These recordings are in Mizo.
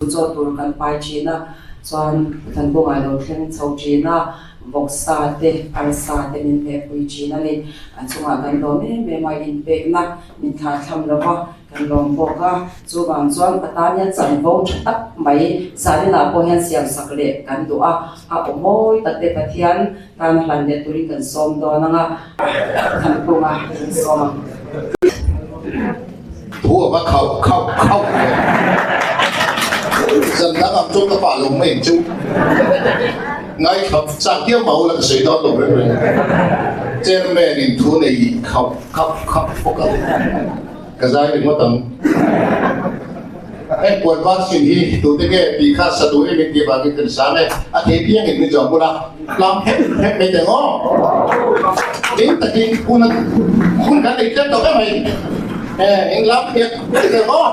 Chaw tur kan pai thin a, chuan Thanbawngah lo thleng chho thin a, vawksa te, arsa te min hmehpui thin a ni. A chungah kan lawm em em a, inpekna min thlahthlam lo va, kan lawm bawk a. Chuvang chuan a tan hian chanvo tha tak mai zaninah pawh hian siamsak leh kan duh a, a aw mawi tak te Pathian tan hlan leh turin kan sawm dawn ang a, Thanbawngah kan sawm ang. Thu a va khauh khauh khauh ve. Zan dang ang chu ka pah lo mai ang chu. Ngaithla chak viau mah ula ka sawi dawn lo reng reng. Chairman in thu nei khauh khauh khauh bawk a, ka zai ringawt ang. Heng puan var sin hi tute nge tih kha sa turin min tih vangin kan sam e. A thei piang in min zawm bula tlam hep hep mai teh ngaw. Ding takin hun a hun kan nei tlem tawh em mai. E eng lam hep hep teh ngaw.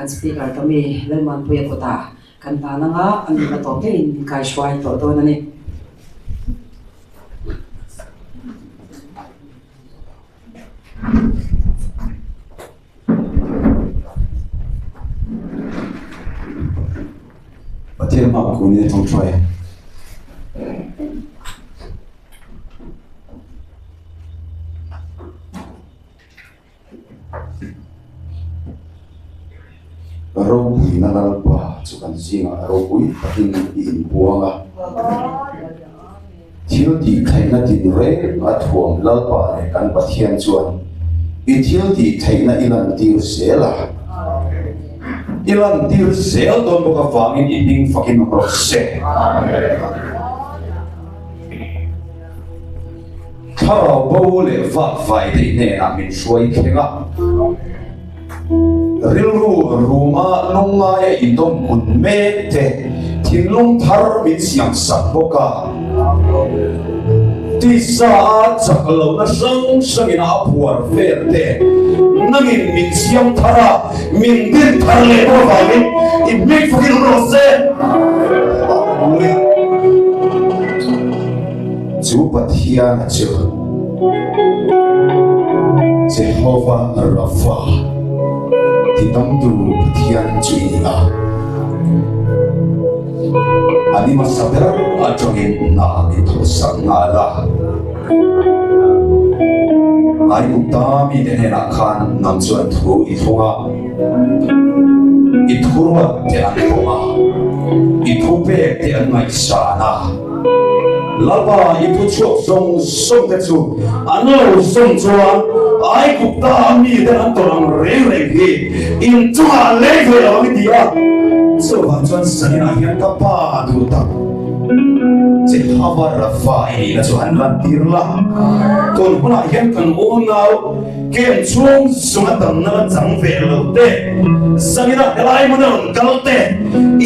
Kan Speaker Tommy Lalmuanpuia kutah kan hlan anga a nunna tawp daih in min kaihruai tawh dawn a ni. Pathian hma kun in a tawngtai a. Ropuina Lalpa chu kan zingah ropui takin i inbuang a. Thil tih theihna tinreng a thuam Lalpa leh kan Pathian chuan i thil tih theihna i lantir zel a. I lantir zel dawn bawk avangin i hming fakin awm rawh se. Thlarau bo leh vak vai daih hnenah min hruai thleng a. Rilru ruma lungngaia indawm kun mek te thinlung thar min siam sak bawk a. Tisa a chak lohna hrang hrangin a phuar vel te nangin min siam thar a, min din thar leh bawk avangin i hming fakin awm rawh se. Hallelujah. Chu Pathiana chu Jehovah Rapha, Tidamtu Pathian chu i ni a. A ni hmasa ber atangin hna min thawhsak nghal a. Aigupta mite hnenah khan nang chuan thu i thlung a, i thuruat te an pawm a, i thupek te an ngaihsan a. Lalpa i thuchhuak zawng zawng te chu an lo zawng chuan Aigupta a mite an tawrh ang reng reng hi in chungah an leng thei lo ang i ti a. Chuvang chuan zaninah hian ka pa duh tak Jehova Rafa i nihna chu han lantir la. Tun hunah hian kan unau kem chhung zunga damna la chang ve lo te, zaninah helai hmuna rawn kal te,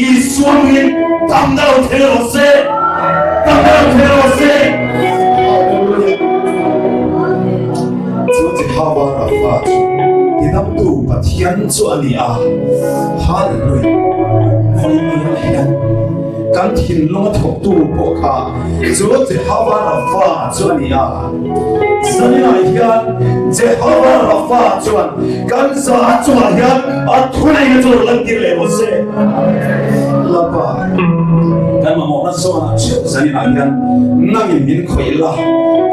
Isua hmingin damna lo thei rawh se, damna lo thei rawh se. Hallelujah. Chu Jehova Rafa chu tidamtu Pathian chu a ni a. Hallelujah. Vawiin hian kan thinlunga thawktu pawh kha chu Jehova Rafa chu a ni a. Zaninah hian Jehova Rafa chuan kan za chungah hian a thuneihna chu rawn lantir leh rawh se. Lalpa, kan mamawhna zawnah theuh zaninah hian nangin min khawih la,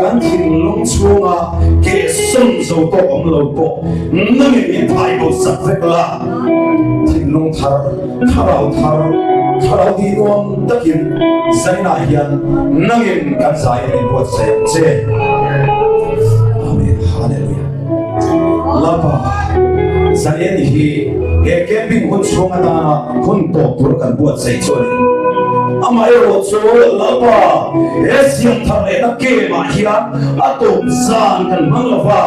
kan thinlung chhunga kehsawn zo tawk awm lo pawh nangin min phai bo sak vek la. Thinlung thar, thlarau thar, thlarau tih nuam takin zainah hian nangin kan zai min buatsaih ang che. Amen. Hallelujah. Lalpa, zain hi he camping hun chhung atana hun tawp tur kan buatsaih chu a ni. Amaherawh chu Lalpa, he siam thar lehna game-ah hian a tawp zan kan hmang lo va,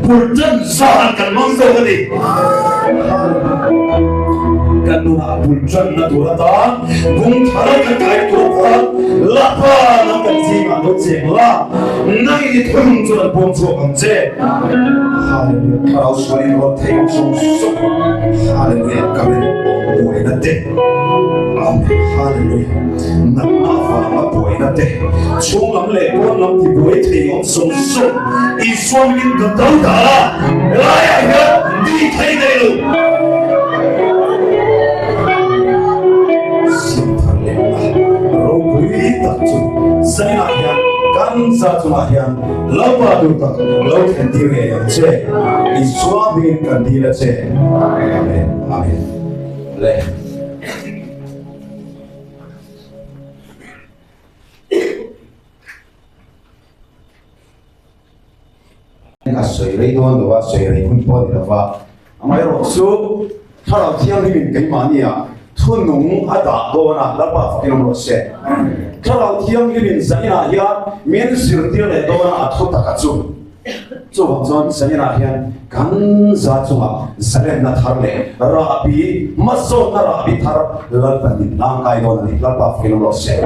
Bul tan zan kan hmang zawk a ni. Kan nunah bul tanna tur atan bung thar kan kai tur atan Lapa nang kan zingah lo cheng la, nang i thung chu kan pawm chhuak ang che. Hallelujah. Thlarau sualin rawn thei ang sawng sawng. Hallelujah. Ka rin awm buaina te. Amen. Hallelujah. Natna vanga buaina te. Chhung lam leh pawn lam ti buai thei awm sawng sawng. Isua min ka do ta a, helaiah hian tih thei nei lo. Siam thar lehna ropui tak chu zainah hian kan za chungah hian Lalpa duh tak lo thlen tir ngei ang che. Isua hmingin kan dil a che. Amen. Amen. Le. A sawi rei dawn lo a, sawi rei hun pawh a ni lo va. Amaherawh chu Thlarau Thianghlimin keimahnia thunung a dah dawn a, Lalpa fakin awm rawh se. Thlarau Thianghlimin zaninah hian min zirtir leh dawn a, a thu taka chu. Chuvang chuan zaninah hian kan za chungah zalenna thar leh rahbi, hmasawnna rahbi thar Lalpa min hlangkai dawn a ni, Lalpa fakin awm rawh se.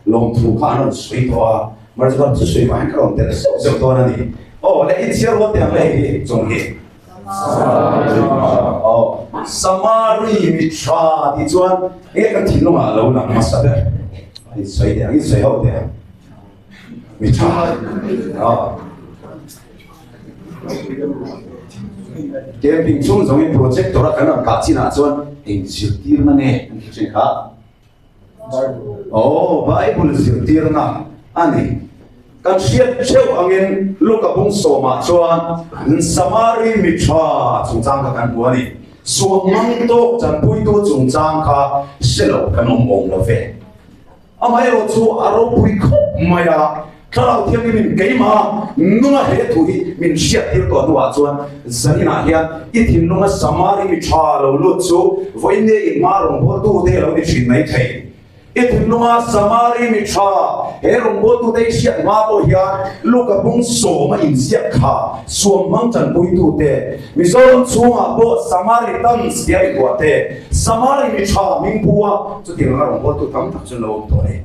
Lawmthu kha an rawn sawi tawh a. Mar chuan thusawi mah hian ka rawn tel zeuh zeuh dawn a ni. Aw le i chhiar rual teh ang le hei hi chung hi. Aw, Samari mi tha tih chuan enge kan thinlungah a lo lang hmasa ber? A insawi teh ang, insawi ho teh ang. Mi tha. Aw. Camping chung zawngin projector a kan rawn kah chinah chuan eng zirtirna nge an ti thin kha? Aw, Bible zirtirna a ni. Kan hriat theuh angin Luka bung sawmah chuan Samari mi tha chungchang kha kan hmu a ni. Suam mang tawk chanpuitu chungchang kha hre lo kan awm awm lo ve. Amaherawh chu a ropui khawp mai a, Thlarau Thianghlimin keimah nunga he thu hi min hriattir tawh hnuah chuan zaninah hian i thinlunga Samari mi tha lo lut chu vawiin inhma rawngbawltute lo ni thin mai thei. I thinlunga Samari mi tha he rawngbawltute i hriat hma pawh hian Luka bung sawma inziak kha suam hmang tanpuitute, Mizoram chhungah pawh Samaritans tia inbuah te, Samari mi tha hming pu-a chutiang anga rawngbawltu tam tak chu an lo awm tawh a ni.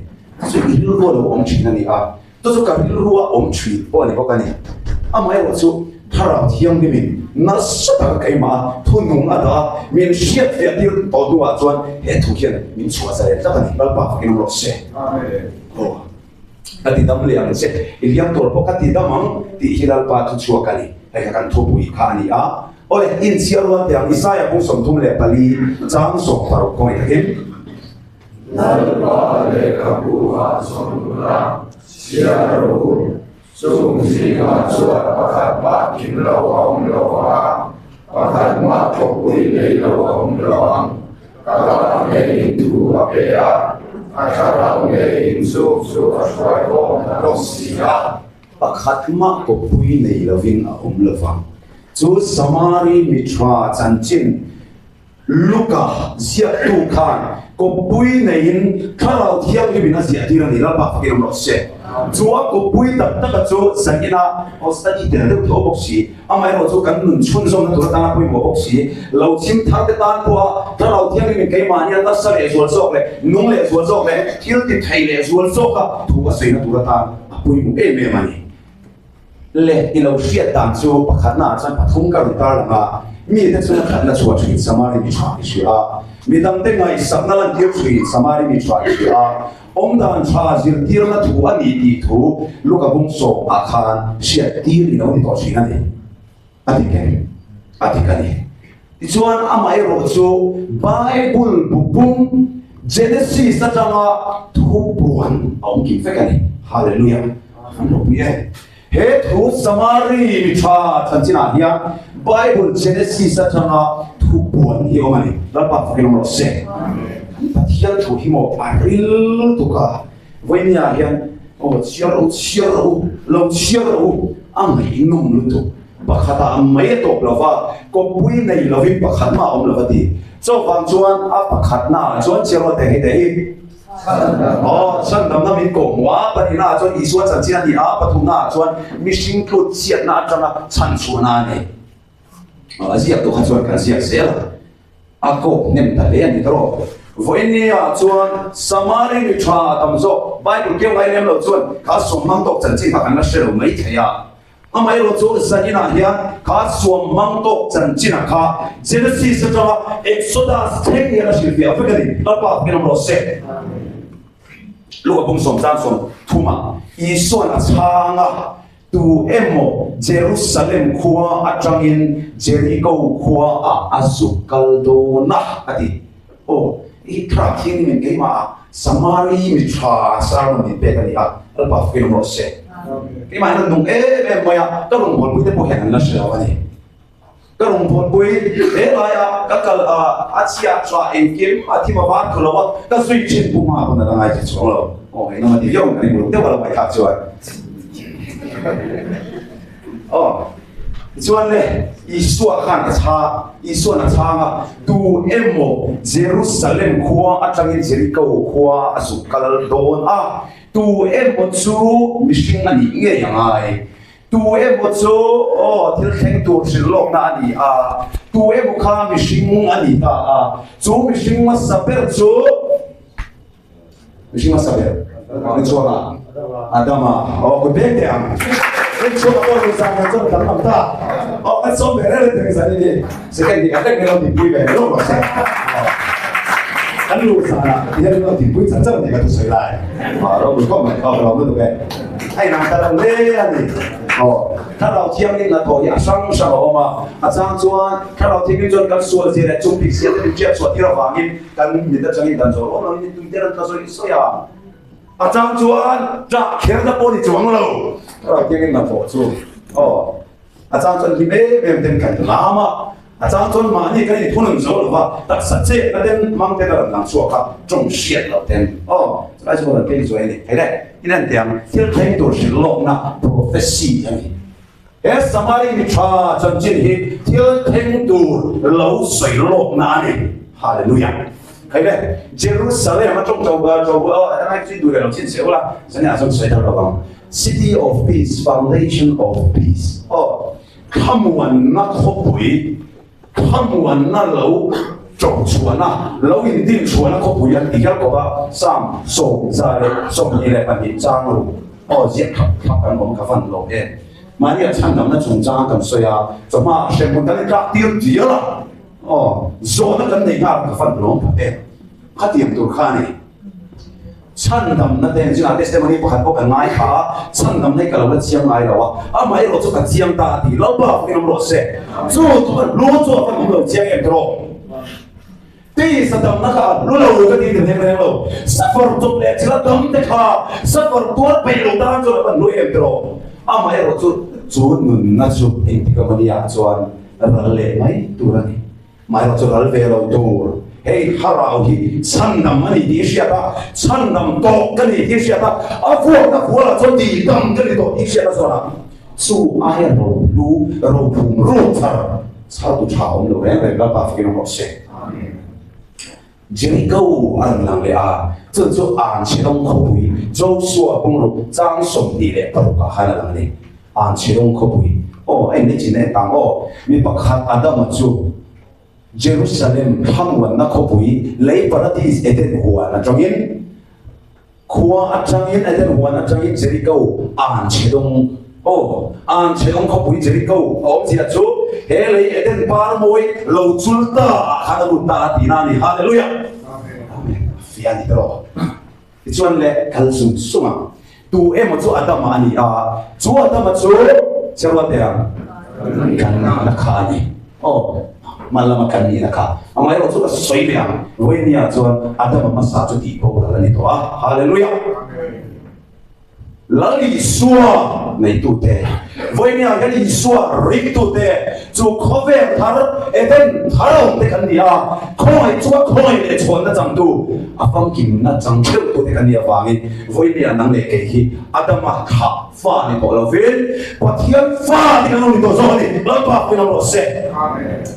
Chu i rilru a lo awm thin a ni a, chu chu ka rilru a awm thin pawh a ni bawk a ni. Amaherawh chu Thlarau Thianghlimin nasa taka keimah a thunung a dah a, min hriat fiah tir tawh hnuah chuan he thu hian min chhuah zalen tlat a ni. Lalpa fakin awm rawh se. Aw, ka ti dam leh ang che, i liam tur pawh ka ti dam ang tih hi Lalpa thu chhuak a ni. Hei kha kan thupui kha a ni a. Awle, inchhiar rual teh ang, Isaia bung 34 chang 16 kawngah takin. Lalpa lehkhabu ah zawng ula, chhiar rawh u. Chung zingah chuan pakhat mah kim lo a awm lo a, pakhat mah thawkpui nei lo a awm lo ang. Ka kah ngeiin thu a pe a, a thlarau ngeiin chung chu a hruai khawm ta bawk si a. Pakhat mah kawppui nei lovin a awm lo vang. Chu Samari mi tha chanchin Luka ziaktu khan kawppui neiin Thlarau Thianghlimin a ziahtir a ni, Lalpa fakin awm rawh se. Chu a kawppui tak taka chu zaninah aw study tel deuh tho bawk si, amaherawh chu kan nun chhunzawmna tur atana pawimawh bawk si, lo chim thar te tan pawha Thlarau Thianghlimin keimahni a nasa leh zual zawk leh nung leh zual zawk leh thil ti thei leh zual zawka thu a sawina tur atan a pawimawh em em a ni. Le i lo hriat dan chu pakhatnaah chuan pathum ka rawn tar lang a, mite chu khatna chhuah thin Samari mi tha i hria a, midangte ngaihsakna lantir thin Samari mi tha i hria a, awmdan tha zirtirna thu a ni tih thu Luka bung sawmah khan hriat tir i lo ni tawh thin a ni. A dik em? A dik a ni. Tichuan amaherawh chu Bible bu pum Genesis atanga thu puan a awm kim vek a ni. Hallelujah! An ropui e. He thu Samari mi tha chanchinah hian Bible Genesis atanga thu puan hi a awm a ni. Lalpa fakin awm rawh se. Kan Pathian thu hi maw a ril tuk a. Vawinia hian aw chhiar rawh u, chhiar rawh u, lo chhiar rawh u, a ngaihnawm lutuk. Pakhatah mai a tawp lo va, kawppui nei lovin pakhat mah a awm lo va ti. Chuvang chuan a pakhatnaah chuan chhiar rawh teh hi teh hi. Aw, chhandamna min kawh hmuh a, pahnihnaah chuan Isua chanchin a ni a, pathumnaah chuan mihring tlut chhiatna atanga chhanchhuahna a ni. A ziak tu kha chuan kan ziak zel a. A kawp hnem ta hle a ni tawh. Vawinia chuan Samari mi tha tam zawk Bible keu ngai lem lo chuan kha suam hmang tawk chanchin kha kan la hre lo mai thei a. Amaherawh chu zaninah hian kha suam hmang tawk chanchina kha Genesis atanga Exodus thleng hian a hrilhfiah vek a ni. Lalpa fakin awm rawh se. Luka bung sawm zang 30ah Isua'n a chhang a. Tu emaw Jerusalem khua atangin Jeriko khua ah a zuk kal dawn a, a ti. Aw, i thlarau thianghlimin keimah ah Samari mi tha sermon min pek a ni a, Lalpa fakin awm rawh se. Keimah hian a nung em em mai a, ka rawngbawlpui te pawh hian an la hre lo a ni. Ka rawngbawlpui he laia ka kal a, a chhia tha engkim a thim a var thu lo a, ka zui thin pu hma pawn a la ngaithla chuang lo. Aw ngaihnawm a ti viau ang ka ring uluk deuh a lo ngaihthlak chuan. Aw tichuan le Isua khan a chha, Isuan a chhang a, tu emaw Jerusalem khua atangin Jeriko khua a zuk kal dawn a, tu emaw chu mihring a nih ngei a ngai. Tu emaw chu aw thil thleng tur hrilh lawkna a ni a, tu emaw kha mihring a ni ta a, chu mihring hmasa ber chu mihring hmasa ber ni chuan a Adama aw kut beng teh ang. Rin chhuak a pawh zan kan chuan dang lam ta. Aw kan sawm ve reng reng zan ini. Second ni kan lek lo ti pui ve lo rawh se. Kan lu zan ah hian lo ti pui char char ni ka thu sawi lai. Ah ro pui khawp mai. Aw ka lawm lutuk e. Hei nang ta lo hle a ni. Aw thlarau thianghlim hnathawh hi a hrang hrang a awm a. A chang chuan thlarau thianghlim chuan kan sual zia leh chung bik zia te min hriat chhuah tir avangin kan mit atangin dan zawh rawh lo in tui te an tla zawih zawih a. A chang chuan ṭah kherna pawh ni chuang lo. Thlarau thianghlim hnathawh chu aw a chang chuan hlim em em ten kan lam a, a chang chuan mahni kan inthunun zo lo va, taksa chetna ten hmang ten a rawn lang chhuak a, ṭawng hriat loh ten aw chulai chu rawn keng zuai a ni. Hei le, in en teh ang, thil thleng tur hrilh lawkna prophecy a ni. He Samari mi ṭha chanchin hi thil thleng tur lo sawi lawkna a ni. Hallelujah! Hei le, Jerusalem a ṭawng ṭo ṭo a ngai chu duh leh lo chin se ula, zaniah chuan sawi thar lo ang. City of Peace, Foundation of Peace. Aw, thlamuanna khawpui, thlamuanna lo ṭo chhuahna, lo indin chhuahna khawpui an ti hial khawp a, Psalm 122 chang ru. Aw, ziak thlap thlap kan awm ka van lo em. Mahni a chhandamna chungchang kan sawi a, chawhma hremhmun kan intlak tir dial a, aw, zawhna kan nei nghal ka van lawm tak em. Khatiang tur kha a ni. Chhandamna te zingah testimony pakhat pawh kan ngai kha a, chhandamna hi ka lo la chiang ngai lo a, amaherawh chu ka chiang ta a ti, Lalpa fakin awm rawh se. Chu chu ka lu chu a van awm lo chiang em tawh. Tisa damna kha a hlu lo ka ti ti reng reng lo. Safar chawp leh thil a dam te kha safar tuar peih lo tan chuan a van hlu em tawh. Amaherawh chu chu nunna chu engtik a mania chuan ral leh mai tur a ni. Amaherawh chu ral ve lo tur. Hei thlarau hi chhandam a ni tih i hriat a, chhandam tawh ka ni tih i hriat a, a vuakna khualah chuan tihdam ka ni tawh tih i hriat a chuan chu aia rohlu rophum ruk thar Chhar tu tha awm lo reng reng Lalpa fakin awm rawh se. Jericho a rawn lang leh a, chu chu Anchhedawng khawpui Joshua bungruk chang 26 ah khan a lang a ni. Anchhedawng khawpui aw a inlei chin a en tang aw. Mi pakhat Adama chu Jerusalem thlamuanna khawpui lei paradis Eden huan atangin Khua atangin, Eden huan atangin Jericho anchhedawng, aw, anchhedawng khawpui Jericho a awmzia chu he lei Eden par mawi lo chul ta ah khan a lut ta a tihna a ni. Hallelujah! Amen. A fiah a ni tawh. Tichuan le kal zung zung a, tu emaw chu Adama a ni a, chu Adama chu Cheruate ang kan nihna kha a ni. Aw, hma lama kan nihna kha. Amaherawh chu ka sawi leh ang, Vawinia chuan Adama hmasa chu tih boral a ni tawh a. Hallelujah! Lal Isua neitute, Vawinia hian Isua ringtute chu khawvel thar, Eden thar awmte kan ni a, khawngaih chunga khawngaih leh chhawnna changtu, a famkimna chang theuhtute kan nih avangin Vawinia nang leh kei hi Adama thlah Fa ni tawh lovin Pathian fa ti kan lo ni tawh zawk a ni. Lalpa pawhin a rawh se.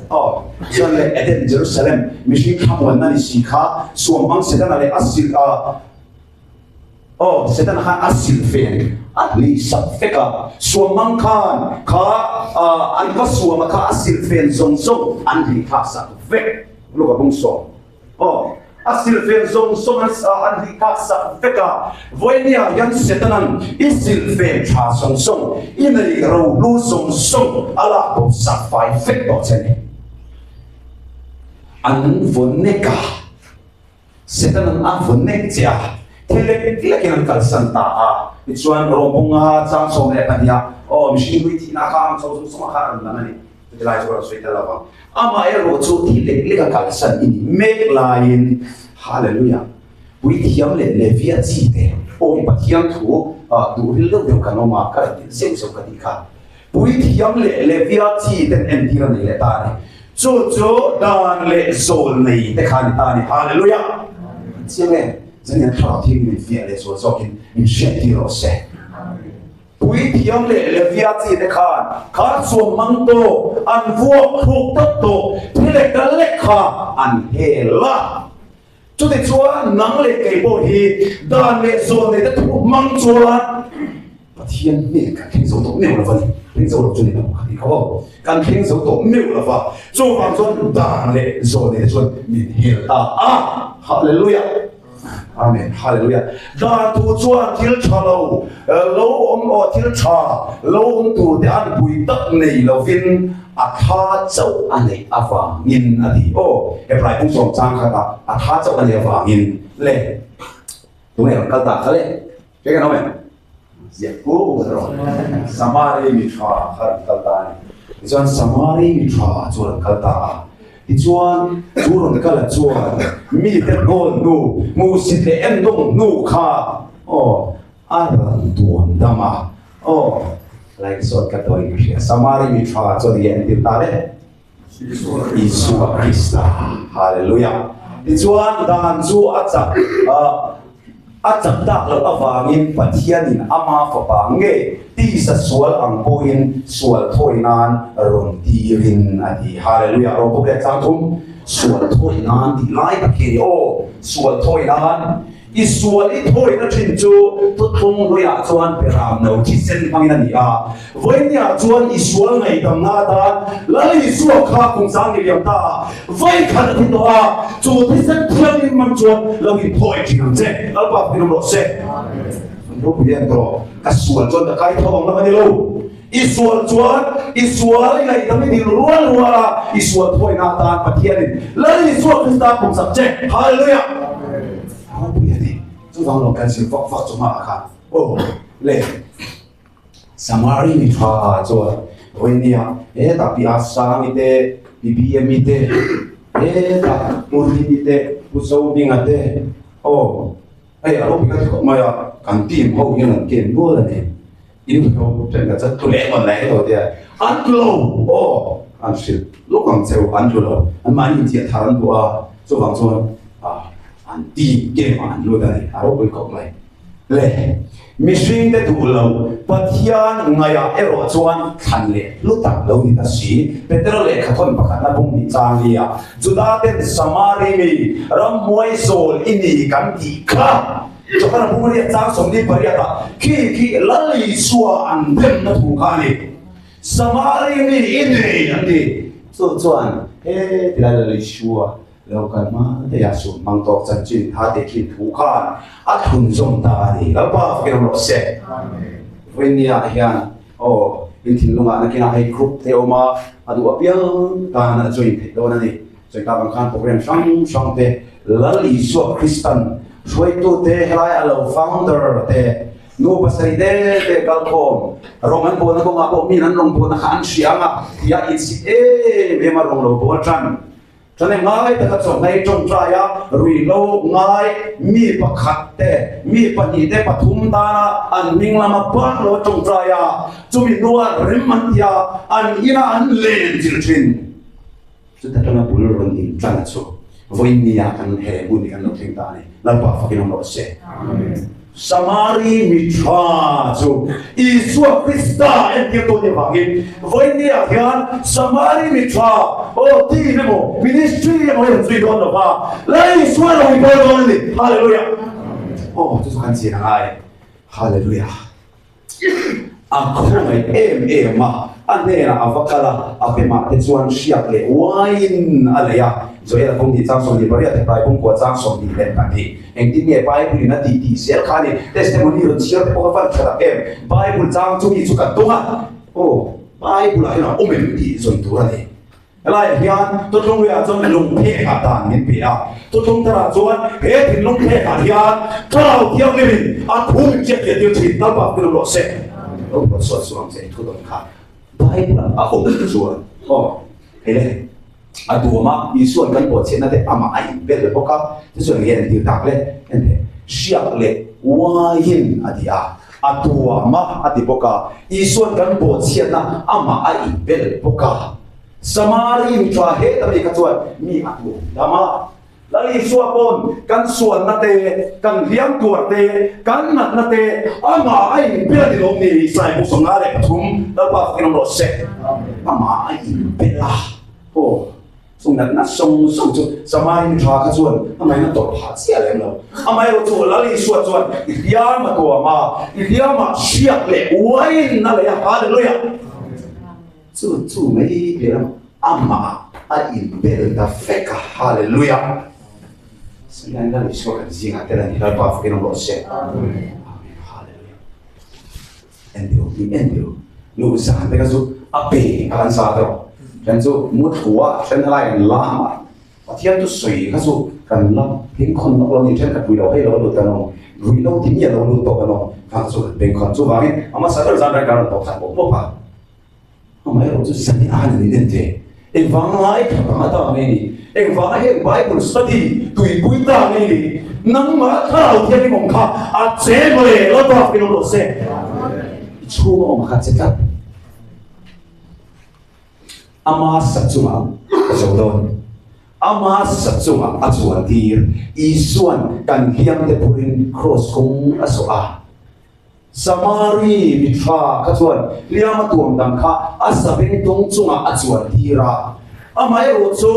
Aw, chuan leh Eden, Jerusalem, mihring thlamuanna ni si kha suamhmang Setana leh a sil a, aw, Setana khan a sil fen a hlih sak vek a. Suamhmang khan kha an va suama kha a sil fen zawng zawng an hlih thlak sak vek. Luka bung sawm. Aw, a silhfen zawng zawng an sa an hlih phak sak vek a, vawinia hian Setanan i silhfen tha zawng zawng, i nei rohlu zawng zawng a lak bo sak fai vek tawh che ni. An vaw nek a, Setanan a vaw nek che a, thil lek lekin an kalsan ta a, tichuan Rawmpunga chang 12 ah, aw, mihring hlui thihna kha ang chho zawng zawng a kha a rawn lang a ni. Chuti lai chu ka rawn sawi tel lo vang. Amaherawh chu thi lek lek a kalsan i nih mek laiin, Hallelujah! Puithiam leh Levia chi te pawh hi Pathian thu duh ril deuh deuh kan awm a, ka rawn ti zeuh zeuh ka tih kha. Puithiam leh Levia chi ten entir a nei leh ta a ni. Chu chu dan leh zawl nei te kha a ni ta a ni. Hallelujah! Chiang em? Zanian thlarau thiangin min fiah leh zual zawkin min hriattir rawh se. Puithiam leh Levia chi te khan kha chuan mang tawh, an vuak thluk tawp tawh, thi leh kal lek kha an hel a. Chutichuan nang leh kei pawh hi dan leh zawn nei te thu hmang chuan Pathian hnen kan thleng zo tawh meuh lo va ni. Thleng zo lo chu ni lo ka ti kho aw. Kan thleng zo tawh meuh lo va. Chuvang chuan dan leh zawn nei te chuan min hel ta a. Hallelujah! Amen. Hallelujah. Dan thu chuan thil tha lo lo awm aw thil tha lo awm tur te an pui tak nei lovin a tha chauh a neih avangin a ti. Aw, Hebrai bung sawm chang khatah a tha chauh a neih avangin le tunge rawn kal ta kha le? Hre kan awm em? Ziah ku rawh. Samari mi tha kha rawn kal ta a ni. Tichuan Samari mi tha chu rawn kal ta a. Tichuan chu rawn kal a chuan mite hnawl hnu, hmuhsit leh endawng hnu kha aw a rawn tuam dam a. Aw like zawt ka tawi ka hria. Samari mi tha chuan enge an tir ta le? Isua Krista. Hallelujah. Tichuan dan chu a chak a chak tak loh avangin Pathianin ama fapa nge tisa sual ang pawhin sual thawi nan rawn tirin a ti. Hallelujah. Rawh leh tlang thum sual thawi nan tih lai tak hi a ni. Aw, sual thawi nan. I sual i thawina thin chu thuthlung hluiah chuan Beram no thisen hmangin a ni a. Vawinia chuan i sual ngaihdamna atan Lal Isua kha kum sang ni liam ta ah vawi khat a thi tawh a, chu thisen thianghlim hmang chuan lo inthawi thin ang che. Lalpa hmin awm rawh se. An ropui em tawh? Ka sual chuan ka kai tho ang lam a ni lo. I sual chuan i sual i ngaihdam i dil rual rual a, i sual thawina atan Pathianin Lal Isua Krista pumsak che. Hallelujah! Ropui a ni. Chuvang lo kan zir vak vak chu hmaah khan aw le Samari mi tha chuan vawinia hetah pi Asangi te, pi Biami te, hetah Pu Rini te, Pu Zohminga te aw hei a ropui ka ti khawp mai a, kan team ho hian an ken nual a ni. In hlo then ka chat thu leh ngawn lai lo tia an tlu lo aw an hrilh lawk ang cheu an tlu lo an mahni inchiah thar an duh a chuvang chuan an team game ah an lut a ni a ropui khawp mai le mihring te duh lo Pathian ngaihah erawh chuan thlan leh hlu tak lo ni ta si Petera lehkha thawn pakhatna bung hnih chang li a Juda ten Samari mi ramhmuai zawl i ni kan tih kha Johana bung riat chang 28 ah khi khi Lal Isua an demna thu kha a ni. Samari mi i nei an ti. Chu chuan he tilai Lal Isua lo kal hma daih ah sum hmang tawk chanchin tha teh khin thu khan a thlun zawm ta a ni. Lalpa fakin awm rawh se. Vawinia hian aw in thinlungah nakinah hei group te awm a, a duh apiang tan a join theih dawn a ni. Sawi tak ang khan program hrang hrang te Lal Isua Kristan hruaitute helai a lo founder te nu pasarih te te kalkhawm rawng an bawlna kawngah pawh min an rawn bawlna kha an hria ang a tia insik em em a rawn lo bawl tan tan em ngai taka chawhmei tawngtai a ruihhlo ngai mi pakhat te mi pahnih te pathum tana an hming lama bak lo tawngtai a chumi hnua rem an tia an ina an len chilh thin. Chuta tanga bul rawn in tlan chu vawinia kan he hmun hi kan lo thleng ta a ni. Lalpa fakin awm rawh se. Samari mi tha chu Isua Krista entirtu a nih avangin vawinia hian Samari mi tha aw team emaw ministry emaw hi an zui dawn lo va, Lal Isua lo i bawl dawn a ni. Hallelujah! Aw chu chu kan chian a ngai. Hallelujah! A khawngaih em em a, a hnenah a va kal a, a pemah te chuan hriak leh uaiin a lei a. Joel a pumhnih chang 28 Hebrai pumkua chang 22. Engtin nge Bible in a tih tih zel kha a ni. Testimony rawn chhiar te pawh kha van tha tak em. Bible chang chu mi chu kan dawng a, aw Bible ah hian a awm em tih zawn tur a ni. Helaiah hian thuthlung luiah chuan lungphek ah dan min pe a, thuthlung tharah chuan he thinlung phek ah hian Thlarau Thianghlimin a thu min chiat leh tir thin. Lalpa hming rawh se. Lo ruat suat suat ang che i thu dawn kha Bible ah a awm chuan aw hei le a duam a Isua'n kan buatchhiatna te amah a inbel bawk a tichuan enge an tir tak le en teh hriak leh uaiin a ti a a duam a a ti bawk a Isua'n kan buatchhiatna amah a inbel bawk a. Samari mi tha heta mi kha chuan mi a tuam dam a. Lal Isua pawn kan sualna te, kan hliam tuar te, kan natna te amah a inbel a ni lawm ni? Isai bu 53 Lalpa fakin awm rawh se. Amah a inbel a. Aw, chung natna sawng sawng chu Samari mi tha kha chuan amahin a tawrh phah chiah lem lo. Amaherawh chu Lal Isua chuan i hliam a tuam a, i hliamah hriak leh uain a lei a. Hallelujah! Chu chu mai piah lam amah a inbel ta vek a, Hallelujah! Sanglain Lal Isua kan zingah tel a ni, Lalpa fakin awm rawh se. Amen. Hallelujah. Entiu. In en teh u, luh zan te kha chu a pe a kan sa tawh. Then chu muthlua then helai kan lam a, Pathian chu sawi kha chu kan la bengkhawn lawk lo ni, then khat ruilo hei lo lut kan awm, ruilo ti mi a lo lut tawh kan awm, kha chu kan bengkhawn. Chuvangin a hmasa ber zan reng kan rawn tawh khat bawk bawk a. Amaherawh chu zan hi a han in en ve. Engvanga ngai tha ang ata nge ni? Engvanga heng Bible study tuipui ta nge ni? Nangmah thlarau thianghlim awm kha a che mawle, Lalpa fak in awm rawh se. I chhunga awm kha che tlat. Ama sa chungah a zo dawn. Ama sa chungah a chuan tir. Isuan kan hliamte phurin kraws kawng a zawh a. Samari mi tha kha chuan hliam a tuam dang kha a sabeng tung chungah a chuan tir a. Amaherawh chu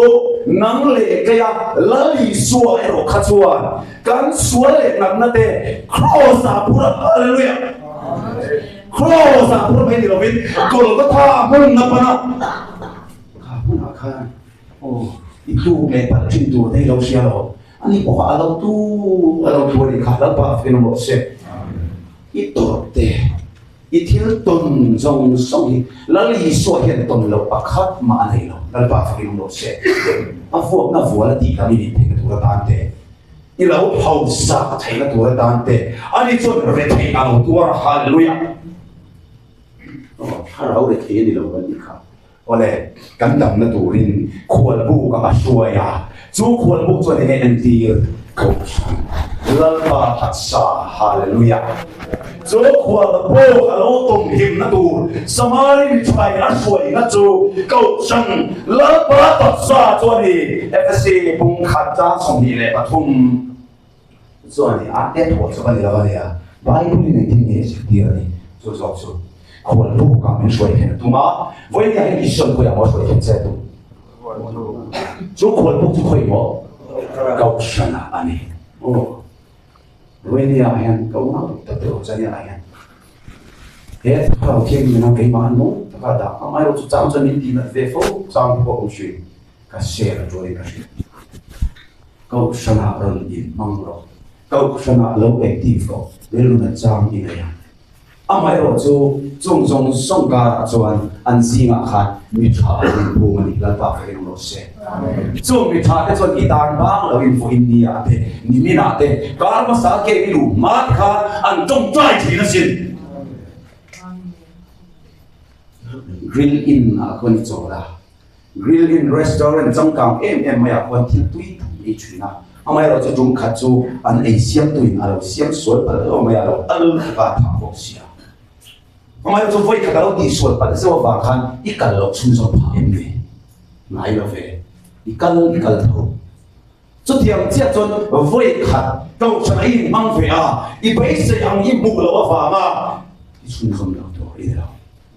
nang leh keia Lal Isua erawh kha chuan kan sual leh natna te kraws ah phur a, Hallelujah! Kraws ah phur mai ni lovin Golgotha hmun na pana kha hmunah khan aw i tluk leh palh thin tur te hi lo hria lo. Ani pawh a lo tu a lo thu a nih kha, Lalpa a fing rawh se. I tawrh te, i thil tawn zawng zawng hi Lal Isua hian tawn loh pakhat mah a nei lo, Lalpa a fing rawh se. A vuakna vual a tih lam i nih theihna tur atan te, i lo hausak theihna tur atan te, ani chuan retheih a lo tuar a, Hallelujah! Aw, thlarau rethei a ni lo kan tih kha. Awle, kan damna turin khualbuk a hruai a, chu khualbuk chuan enge entir? Kohhran Lalpa taksa, Hallelujah! Chu khualbuk a lo tum himna tur Samari mithai a hruaina chu Kohhran Lalpa taksa chu a ni, Efesi bung khat tlang 23 chu a ni. A te thawh chu ka ni lo a nia, Bible-in engtin nge zirtir a ni chu zawk chu. Khual bukah min hruai khen a tum a, vawinia hian Isuan khawiah maw hruai khen che a tum? Chu khual buk chu khawi maw? Kohhranah a ni. Aw, vawinia hian ka unau dik tak te ho chania ah hian he thlarau thianghlim ina keimah an nung taka dah a amaherawh chu chang chuan min tihnat ve fo chang te pawh awm hrin ka share a tuarin ka hria. Kohhranah rawn inhmang rawh, Kohhranah lo active rawh, rilru nat chang i nei ang. Amaherawh chu, chung zawng zawng karah chuan an zingah khan mi tha an inphum a ni, Lalpa ka ring rawh se. Chung mi tha te chuan i tan bang lo in vawiin ni ah te, nimin ah te, kar hmasa ke i luh hma te khan an tawngtai thin asin. Grill Inn ah khuan i chawl a, Grill Inn restaurant changkang em em maiah khuan thil tui tam ei thin a, amaherawh chu tum khat chu an ei siamtuin a lo siam sual palh lo mai a, a lo al tuk a, a thah bawk si a. Amaherawh chu vawi khat a lo tihsual palh zeuh avang khan i kal loh chhunzawm phah em ni? Ngai lo ve, i kal i kal tho. Chutiang chiah chuan vawi khat kohhran a inhmang ve a, i beisei ang i hmuh loh avanga i chhunzawm lo tur i ni lo.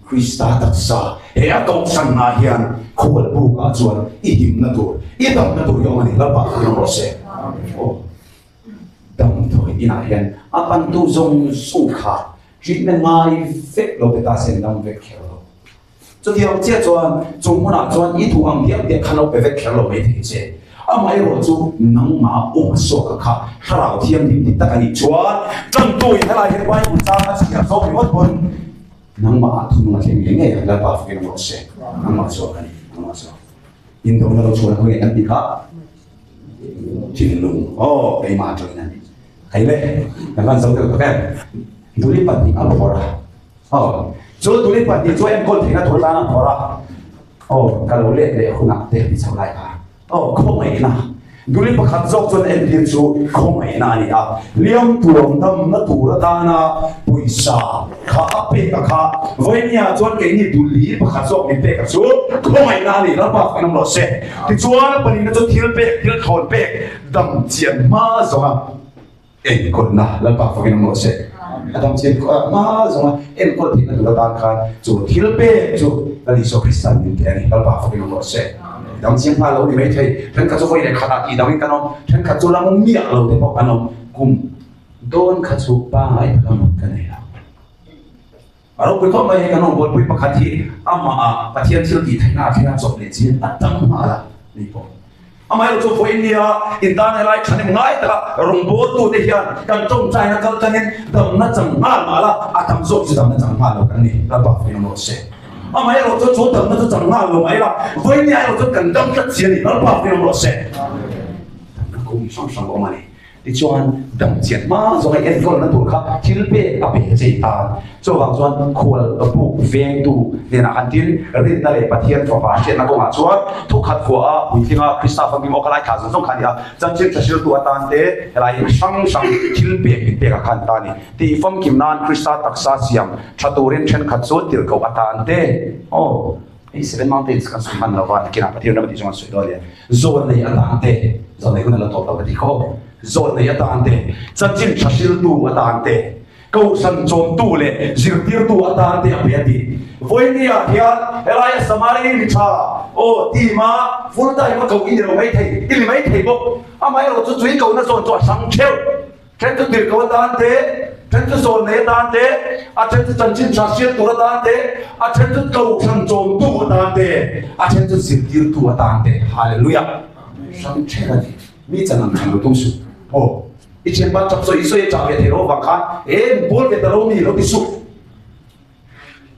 Krista taksa he a kohhran ah hian khual buk ah chuan i himna tur, i damna tur hi awm a ni. Lalpa thu rawng rawh se. Aw, damdawi inah hian a pantu zawng zawng kha treatment ngai vek lo pe ta se an dam vek kher lo. Chutiang chiah chuan chung hmunah chuan i duh ang diak diak kha lo pe vek kher lo mai thei che. Amaherawh chu nangmah awm a suak a kha thlarau thianghlim dik tak a nih chuan tantuin helai hian Bible chang a chhiar zawk ringawt pawn Nangmah ah thunung a thleng ngei ngei ang, Lalpa fakin awm rawh se. Nangmah chuan a ni, nangmah chuan. Indona lo chhuan khawnge kan ti kha? Thinlung, aw keimah atangin a ni. Hei le, kan van zo deuh tak em? Duli pahnih a phawrh a, aw, chu duli pahnih chu a enkawl theihna tur atan a phawrh a, aw, ka lo let leh hunah te ti chho lai kha. Aw, khawngaihna. Duli pakhat zawk chuan entir chu khawngaihna a ni a, hliam tuam damna tur atana pawisa kha a pek a kha. Vawinia chuan keini duli pakhat zawk min pek a chu khawngaihna a ni, Lalpa fak in awm rawh se. Tichuan a pahnihna chu thil pek, thil thlawn pek, dam chian hma zawnga enkawlna, Lalpa fak in awm rawh se. A dam chian hma zawnga enkawl theihna tur atan khan chu thil pek chu Lal Isua Krista'n min pe a ni, Lalpa fak in awm rawh se. Dam chian hma lo ni mai thei, thenkhat chu vawi leh khatah tih dangin kan awm, thenkhat chu lam miah lo te pawh kan awm. Kum dawn kha chu pangngai taka mut ka nei lo. A ropui khawp mai, hei kan rawngbawlpui pakhat hi amah ah Pathian thil tih theihna ah thlenga chawp leh chin a tam nghal a ni pawh. Amaherawhchu vawiin nia intan helai thahnem ngai taka rawngbawltute hian kan tawngtaina kal tlangin damna chang nghal mah la, a tam zawk chu damna chang nghal lo kan ni. Lalpa fakin awm rawh se. Amaherawhchu chu damna chu chang nghal lo mai la, vawiin nia erawh chuan kan dam tlat si a ni. Lalpa fakin awm rawh se. Damna kawng hrang hrang a awm a ni. Tichuan, dam chian hma zawnga enkawlna tur kha thil pek a pe chei ta. Chuvang chuan khual buk vengtu hnenah khan tin rinna leh Pathian Fapa hriatna kawngah chuan thukhat khua a puitlinga Krista famkim awk a lai thla zawng zawng kha a ni a. Chanchin tha hriltu atan te helai hrang hrang thil pek min pek a khan ta a ni. Tih famkim nan Krista taksa siam tha turin thenkhat chu tirhkoh atan te aw. Hei Seven Mountains kan sawi hman lo va, nakinah Pathian ram a tih chuan kan sawi dawn nia. Zawn nei atan te, zawn nei hun a la tawp lo ka ti khawp. Zawn nei atan te, chanchin tha hriltu atan te, kohhran chawmtu leh zirtirtu atan te a pe a ti. Vawinia hian helaia Samari mi tha aw team a full time a koh i ni lo maithei, i ni maithei bawk. Amaherawh chu chui kohna zawn chu a hrang theuh. Then chu tirhkoh atan te, then chu zawn nei atan te, a then chu chanchin tha hriat tur atan te, a then chu kohhran chawmtu atan te, a then chu zirtirtu atan te. Hallelujah! Hrang then a ni. Mi chan ang chan lo tum suh. Aw, i thianpa chap sawi sawi a chah ve thei lo avang khan, e, min pawl ve ta lo mi lo ti suh.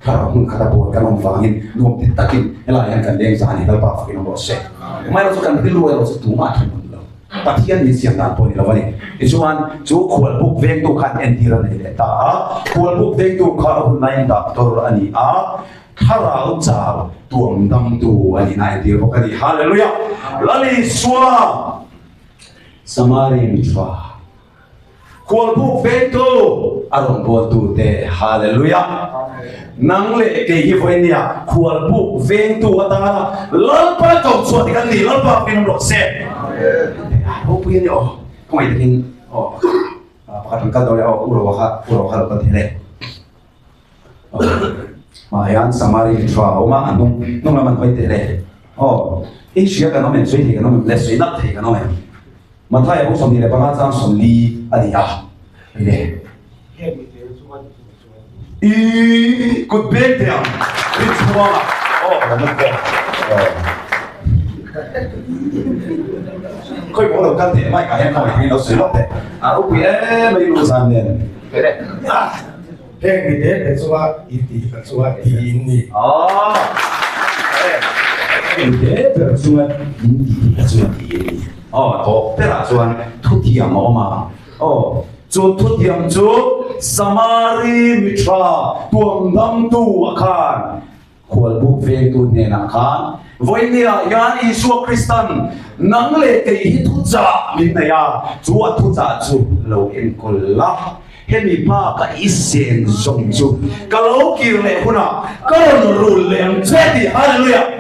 Thlarau hmun khata bawl kan awm vangin nuam ti takin helai hian kan leng zan hi Lalpa fakin awm rawh se. Amaherawh chu kan rilru erawh chu tumah thlen awm lo. Pathian min siam dan pawh ni lo a ni. Tichuan chu khualbuk vengtu khan entir a nei leh ta a, khualbuk vengtu kha a hun laiin doctor a ni a, thlarau chau tuam damtu a nihna a entir bawk a ni. Hallelujah! Lal Isua Samari mi tha. Khualbuk vengtu a rawn bawltu te Hallelujah! Nang leh kei hi vawinia khualbuk vengtu atana Lalpa ko chhuah ti kan ni Lalpa pawhin awm rawh se. Ropui a ni aw. Khawngaih takin aw pakhat rawn kal dawn e aw u Roa kha u Roa kha lo kal thei le. Mah hian Samari mi tha a awm a, a hnung hnung lam an hawi teh le. Aw i hria kan awm em sawi thei kan awm em le sawi nalh thei kan awm em. Mathaia bawk 25 chang 40 a ni a, hei le. I kut beng teh ang rin chhuanga aw ka lam bawk aw. Khawi maw lo kal teh mic ah hian khawngaih hming lo sawi lawk teh a ropui em mai lu zan nen. Hei le. Heng mi te te chunga i tih ka chunga ti in ni. Aw. Heng mi te ber chunga in tih ka chunga ti in ni. Aw, tawp berah chuan thutiam a awm a. Aw, chu thutiam chu Samari mi tha tuamdamtu a khan khualbuk vengtu hnenah khan vawinia hian Isua Kristan nang leh kei hi thuchah min nei a, chu a thuchah chu lo enkawl la. Hemi baka i sen zawng chu ka lo kir leh hunah ka rawn rul leh ang che tih Hallelujah!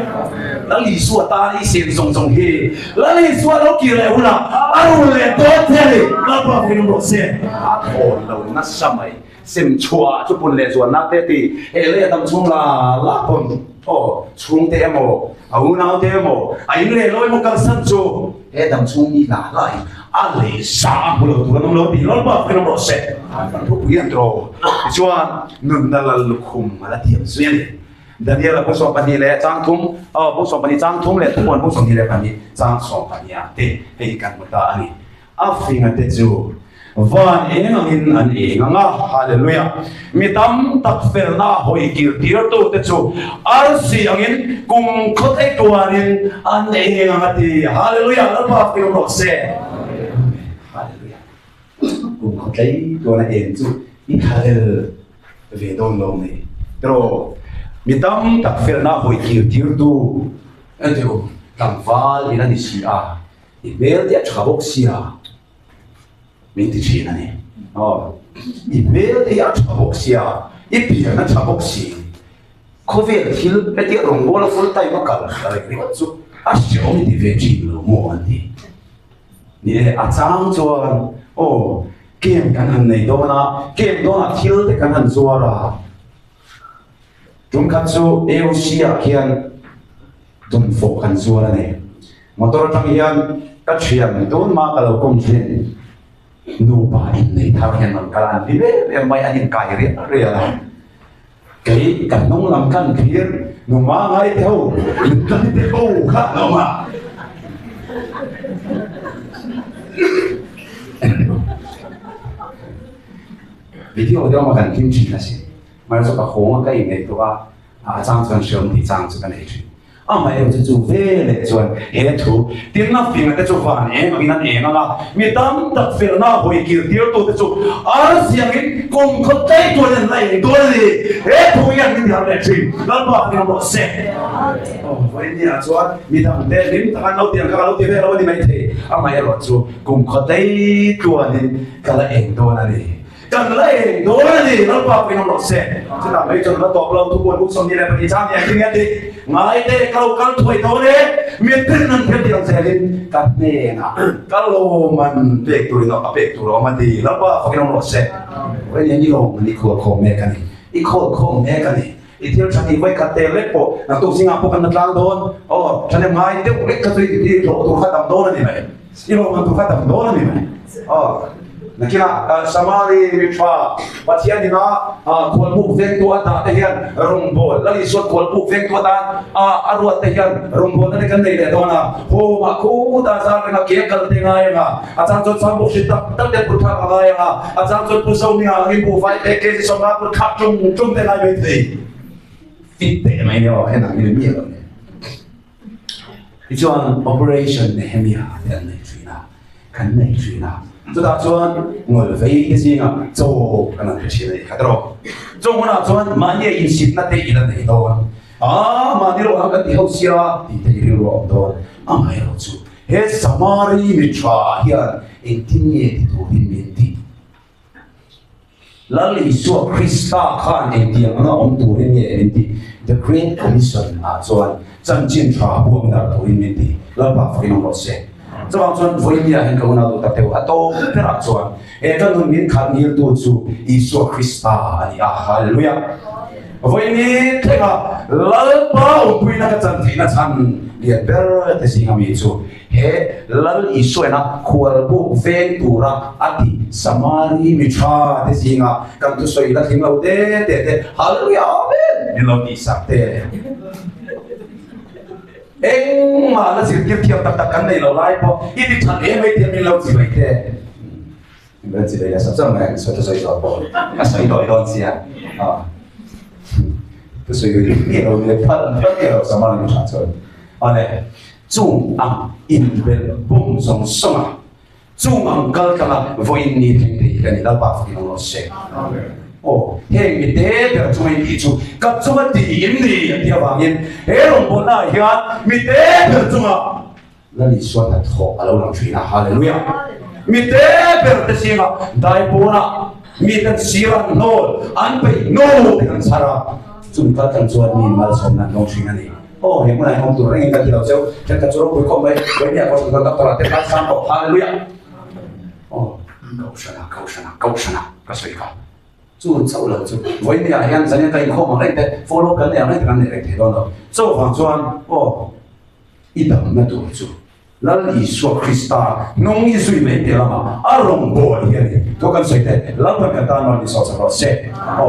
Lal Isua tan i sen zawng zawng hi Lal Isua lo kir leh hunah a rul leh dawn che a ni. Lalpa fakin awm rawh se. A thawn lo nasa mai. Sem chhuah chu pun leh zualna te ti he lei a dam chhung la la pawn aw chhungte emaw a unaute emaw a in leh lo emaw kalsan chu He dam chhung mi lah lah hi a lei sa a hmu lo tur an awm lo tih Lalpa fakin awm rawh se. Kan thupui an tawh. Tichuan nunna lal lukhum a la thiam zui a ni. Daniel-a bu 12 leh chang thum, aw bu 12 chang thum leh thupuan bu 22 chang 12 ah te hei hi kan hmu ta a ni. A finga te chu Van eng angin an eng ang a, Hallelujah! Mi tam tak felna hawi kir tirtu te chu arsi angin kum khaw thei tuanin an eng ang a ti. Hallelujah! Lalpa fir rawh se. Amen. Hallelujah! Kum khaw tlei tuana eng chu i thalel ve dawn lo mai. Tiraw? Mi tam tak felna hawi kir tirtu chu tlangval in a ni si a, i hmel te a tha bawk sia. Min ti thin a ni. Aw, i hmel te hi a tha bawk sia, i pian a tha bawk si. Khawvel thil hetia rawngbawla full time a kal ka reng ringawt chu a hreawm i ti ve thin lo maw an ti. Ni e, a chang chuan aw, camp kan han nei dawn a, camp dawnah thil te kan han zuar a. Tum khat chu AOC ah khian Dawnfawh kan zuar a ni. Motor atang hian ka thian tun mah ka lo kawm thin. Nupa innei thar hian rawn kal a, an hlim em em mai, an inkai rial rial a. Kei ka hnung lam kan thlir, numa ngai te ho, in kai te ho kha an awm a. Video te awm a kan hlim thin asin. Mahse chu ka hawng a ka inngaihtuah a, a chang chuan hreawm tih chang chu ka nei thin. Amaherawh chu chu veleh chuan he thu tinna finga te chu van eng angin an eng ang a, mi tam tak felna hawi kir tirtu te chu arsiangin kum khaw tlei tuain an la eng dawn a ni. He thu hian min tiharh leh thin. Lalpa fing rawh se. Aw, vawinia chuan mi dangte hlim taka an lo ti ang kha ka lo ti ve lo a ni maithei. Amaherawh chu kum khaw tlei tluanin ka la eng dawn a ni. Kan la eng dawn a ni, Lalpa pawhin awm rawh se. Chutah mai chuan la tawp lo, thubuai buk 22 chang ni ang hi a ti. Ngai te, ka lo kal thuai dawn e, miten an thil tih ang zelin ka hnenah ka lawman pek turin a pek tur a awm a ti. Lalpa fakin awm rawh se. Vawiin i lawm i khawl khawm mek a ni, i khawl khawm mek a ni. I thil tha tih vawikhat tel lek pawh naktuk zingah pawh kan la tlang dawn. Aw, thahnem ngai deuh lek kha chu i hlawh tur kha tam dawn a ni mai. I lawmman tur kha tam dawn a ni mai. Aw, nakinah Samari mi tha Pathian ina khualbuk vengtu a dah te hian rawngbâwl, Lal Isuan khualbuk vengtu atan a ruat te hian rawngbâwlna te kan nei leh dawn a. Home-ah khutah zar renga ke a kal te ngai ang a, a chang chuan chang bawk hri tak tak te put thlak a ngai ang a, a chang chuan Pu Zohminga angin buhfai te kg 50 put thlak ṭung ṭung te ngai mai thei. Fit teh mai nia aw, henah mi mi a lo nei. Tichuan Operation Nehemia te an nei ṭhin a, kan nei ṭhin a. Chutah chuan ngawlvei te zingah chaw kan han pe ṭhin a ni kha tawh. Chaw hmunah chuan mahni a insitna te i la nei dawn. A, mahni rawh ang kan ti ho sia tih te i rilru a awm dawn. Amaherawh chu he Samari mi ṭha hian engtin nge ti turin min tih? Lal Isua Krista khan engtiang anga awm turin nge min tih? The Great Commission ah chuan chanchin tha buang darh turin min ti. Lalpa fakin awm rawh se. Chuvang chuan vawinia hian ka unau duh tak deuh a tawp berah chuan he ka nun min khalh ngiltu chu Isua Krista a ni a. Hallelujah! Vawini thlenga Lalpa awmpuina ka chan theihna chhan lian ber te zinga mi chu He Lal Isuaina khualbuk veng tura a ti Samari mi tha te zinga kan thusawi la tling lo te te te Hallelujah Amen min lo tih sak te. Engmah la zirtir thiam tak tak kan nei lo lai pawh i ti tha hle mai tih min lo chi mai te. Min chi mai la sap sap mai sawi thusawi zawh pawh a sawi dawi dawn sia. Thusawi nge lo nge phal phal nge lo Samari mi tha chuan. Awle. Chung ang inbelh bum zawng zawng a, chung ang kal tlang a vawiin ni thleng thei hi ka ni, Lalpa fakin awm rawh se. Aw, heng mi te ber chunga in tih chu ka chunga ti in ni a tih avangin he rawngbawlna ah hian mi te ber chunga Lal Isua hnathawh a lo lang thin a, Hallelujah! Mi te ber te zingah daipawnah mi ten sir an hnawl, an peih nu te kan chhar a, chung kal tlang chuan mi malsawmna an dawng thin a ni. Aw he hmunah hian awm tur rengin ka ti lo cheu, thenkhat chu ropui khawp mai, Vawinia Kohhran chuan Doctor ah te khan sang tawh, Hallelujah! Aw Kohhrana, Kohhrana, Kohhrana ka sawi kha chu chauh lo chu Vawinia hian zan in ka inkhawm ang reng te, follow kan nei ang reng te kan nei reng thei dawn lo, chuvang chuan aw i damna tur chu Lal Isua Krista hnung i zui mai piah lamah a rawngbâwl hi a ni. Thu kan sawi te, Lalpan kan tan rawn insawhchak rawh se. Aw.